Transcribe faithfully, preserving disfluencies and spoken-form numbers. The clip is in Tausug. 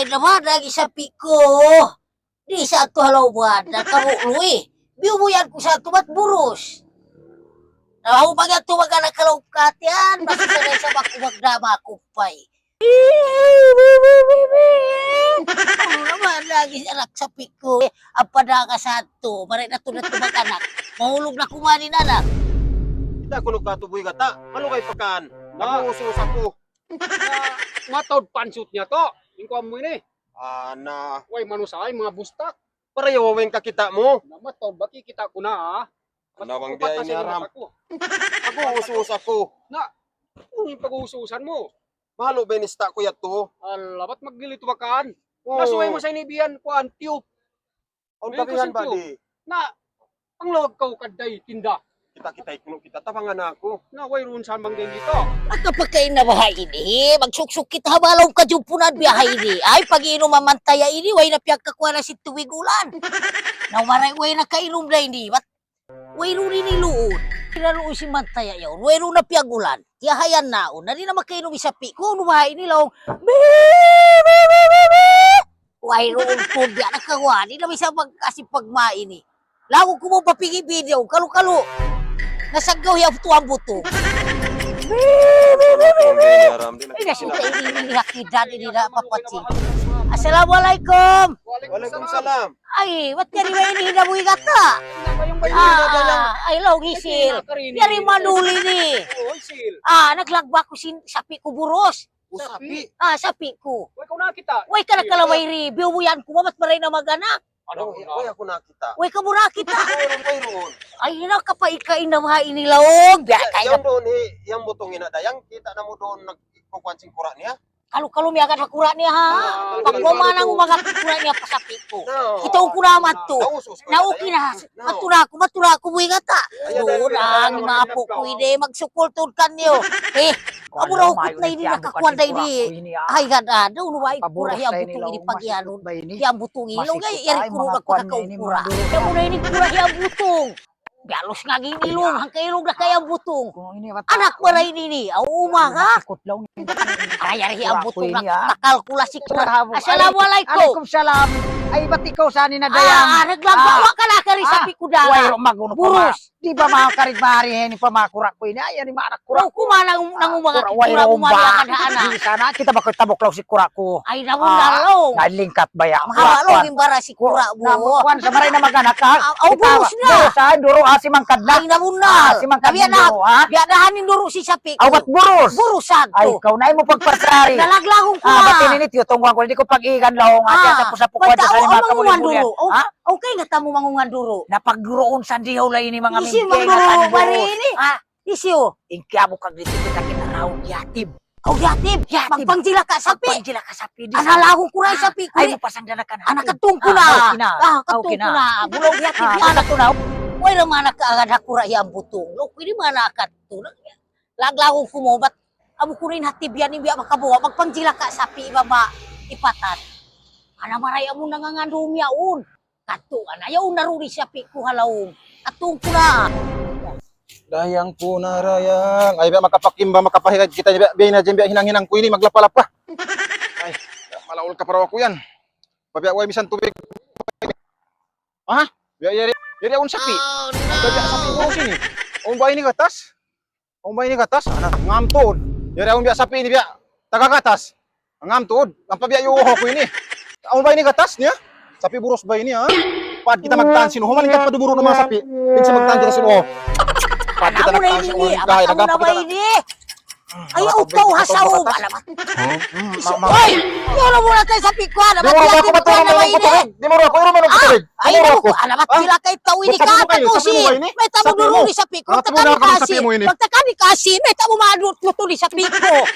Naman lagi sapi' ku. Di' sa tu halaw buwan na kamu' luwi. Biyubuyan ku sa tu bat burus. Na hau baga tu baga na kalaw katiyan, basta sa na sa baku magdama kumpay. Ano naman lagi sa anak sapi' ku? Apa da ka sa tu? Maray na tu na tu mag-anak. Mahulog na kumani na anak. Kita' kunu' katu' buhi' kata'. Malugay pa kan. Na. Nag-uusus aku. Na, mataud pansut niya to. Ingkuan mu ini. Ah, na. Way, manusay, mga bustak. Para yawa, way kakita' mu. Na, mataud ba kikita' ku na, ha? Mas Nawang kupat biya' na ini siya haram. Aku. Nag-uusus aku. Na, ano yung pag-uususan mo? Mahalo ba inista' ku yadtu? Ala, ba't maglilito ba kaan? Oo. Nasuway mu sa ini biyan, kuan, tiyup. Awn Ngayon kabihan kasi ba tiyo. Di? Na, ang lawag kaw kadday tinda. Kita-kitay kunu' kita, tabangan na aku. Na, wayruun sa manggay dito. Nakapakain na baha' ini? Magsuksuk kita ha balaw kajumpunan biya' ha ini. Ay, pag-iinum ha mantaya' ini, way na piyagkakuha na sin tubig ulan. Na, waray, way na kainum na ini. Bat, wayruun ini luun. Kinaluun sin mantaya' yaun. Wayruun na piyag-ulan. Tiyahayan naun. Na di' na makainum in sapi' ku. Unu baha' ini laung. Bi, bi, bi, bi, bi. Wayruun ku biya' na kawa. Di' na bisa pag-, kasi pagma ini. Lagu ku mu papigi video. Kalu-kalu. Nasaggaw hiya tuwan butung. Bi, bi, bi, bi, bi. Ay, nasuta ini, ini, ini, hakida, ini, na, papatsi. Assalamualaikum. Waalaikumsalam. Ay, ba't yari ba ini hinabuhi kata'? Ah, ay, laung isil. Yari manuli ini. Ah, naglagba' ku sin sapi' ku burus. Sapi'? Ah, sapi' ku. Way ka na kalaway ri, biyubuyan ku, mamat maray na mag-anak. Way aku nakita'. Way ka mu nakita'. Wayruun, wayruun. Ay, ina, kapaikain na ba ini laung? Biya' kay yan doon, eh, yang butong ina dayang, kita' na mu doon nagkukuan sin kura' niya. Kalu-kalu miyagad ha kura' niya, ha? Pag mamanang umagat ha kura' niya, pasapi' ku. Kitaun ku na madtu. Na okay na, ha? Madtu na aku, madtu na aku, buhi' kata'. Doon ang mga apu' ku ini, magsukul tuud kaniyu. Eh, amu na ukut na ini nakakuan da ini. Ay, gada, doon ba, kura' hiya butung ini pag-iyanun. Hiya butung ini, laung, ay, yari kunu' na kura' kura'. Hiya muna ini kura' hiya butung. Biya' halos ngagi' in ilung, hangka ilung da kaya butung. Anak mu ra ini ini, aw umaga. Ay, yari hiya butung na, takalkulasi ku. Assalamualaikum. Waalaikumsalam. Ay, ba't ikaw sa ini na dayang? Ah, naglagwa ka na kari sapi' ku da. Wayruun magunu pa ma. Burus. Di' ba makarit mari ini pa makura' ku ini? Ay, ini ma anak kura'. Aw, kuman ang, nang umaga, kura' mu mari akan ha anak. Di' sana, kita ba kaw tabok laung sin kura' ku? Ay, nabunnal laung. Nalingkat ba ya? Mahaba' laung in bara sin kura' mu. Kuwan, sa maray na mag-anak ka. Aw, burus na. Burus, ha? Duru', ha? Simangkad na. Ay, nabunnal. Simangkad na duru', ha? Biya' na ha in duru' sin sapi' ku. Aw, ba't burus? Burusan ku. Ay, ikaw na, ayaw mu pagpasari. Nalaglagun ku na. Ba't ini, tiyutungguan ku, di' ku pag-iigan laung, ha? Sapu-sapu ku, sa ini, mga kabulibulian. Ha? Okay, nga tamu mangungan duru'. Na pagduruun sa diyaw la ini, mga mingke, nga tamu duru'. Ha? Hisiyu? In kiyabu kag dito kita kinaraw, yatib. Aw, yatib. Yatib. Magpangjilaka sapi'. Magpangjilaka sapi', di'. Ana, laung ku na sapi' ku. Ay, mu pasang danakan. Ana, katung ku na. Ah, okay na. Ah, katung ku na. Bulaw yatib yan. Katung na. Way ra man nakaagad ha kura' hiya butung. Laung ku ini man nakadtu na. Laglagun ku mu, bat amu ku na in hatib yan, in biya' makabuga', magpangjilaka sapi', iba ma ipatan. Ana, maray amu nangangan dumiyaun. Katu', ana, yaun na ruri sapi' ku ha laung. Katu' ku na. Dayang ku na, dayang. Ay, biya' makapakimba, makapahigad kita, biya', biya' na dyan, biya' hinang-hinang ku ini, maglapa-lapa. Ay, biya' malaul ka parawa ku yan. Pabiya' way misan tubig. Ha? Biya' yari, yari awn sapi'. Biya' sapi' ku sini. Awn ba ini gatas? Awn ba ini gatas? Ana, ngam tuud. Yari awn biya' sapi' ini biya' taga gatas. Ngam tuud. Ampa biya' yuho ku ini. Awn ba ini gatas niya? Sapi' burus ba ini, ha? Pad kita magtan sin uho, malingkat pa dumuru' na mga sapi'. Pin sa magtan kita sin uho. Pad kita magtan sin uho. Amu na ini, amu na ba ini? Ay, ukaw ha saum, alamat. Hoy! Yun ang muna tayo sa pikwa, alamat. Di' mu ruwa aku, ba't mu ruwa aku? Di' mu ruwa aku, iruman aku tubig. Ay, naku, alamat sila kay tau ini ka, patusi. May tamo duru' di sa pikwa, magtakani kasi. Magtakani kasi, may tamo maadut mo to di sa pikwa.